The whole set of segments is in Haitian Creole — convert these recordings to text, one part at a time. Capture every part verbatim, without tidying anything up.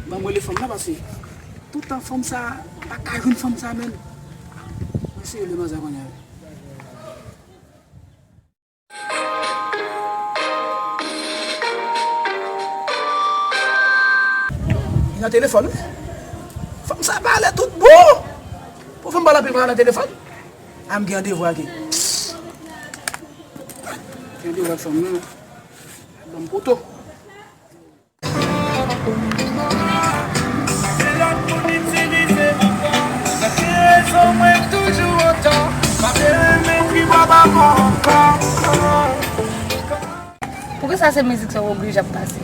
Ban m rele fanm nan, paske toutan fanm sa, m pa ka jwenn fanm sa menm. Mwen se rele manzè kounye a. Li nan telefòn wi. Fanm sa pale tout bon. Pou fanm pale anpil pale nan telefòn. A m gen randevou ak li. Gen randevou ak fanm nan. Ban m poto. Se lòt moun itilize ankò. Mwen te rezon mwen toujou otò. M ap renmen kri bò bò ankò. Poukisa se mizik sa w oblije ap pase?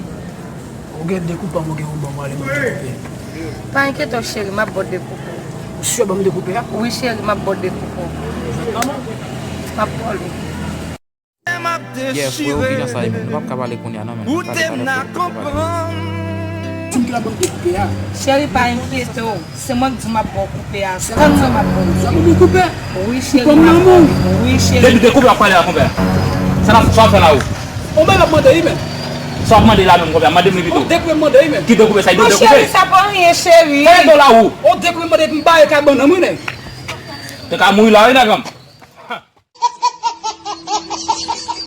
Ou gen de koup an mwen gen yon bon mwen ale mwen dekoupe. Pa enkyete w cheri, m ap ba w dekoupe. Ou si w ban m dekoupe a? Wi cheri, m ap ba w dekoupe. M ap ba w li. Yeah, freo, kijan sa ye menm? Nou p ap ka pale kounye a non, menm. Pale, pale, freo, pale, pale. Moun ki la ban m dekoupe a. Cheri, pa enkyete w. Se mwen k di w m ap ba w koupe a. Se konn sa m ap ba w. Sa pou m koupe? Wi, cheri, m ap ba w. Wi, cheri. Depi dekoupe w ap pale la, konpè. Sa n ap, sa w ap fè la ou? On bagay m ap mande wi, men. Sa w ap mande la menm, konpè? Mande m li pito. On dekoupe m mande wi, men. Ki dekoupe sa? Mon dekoupe? Cheri, sa pa anyen, cheri. Sa e do la ou? On dekoupe m mande m ba e ka ban nan mwen, nèg. Te ka mouri la, wi, nèg an.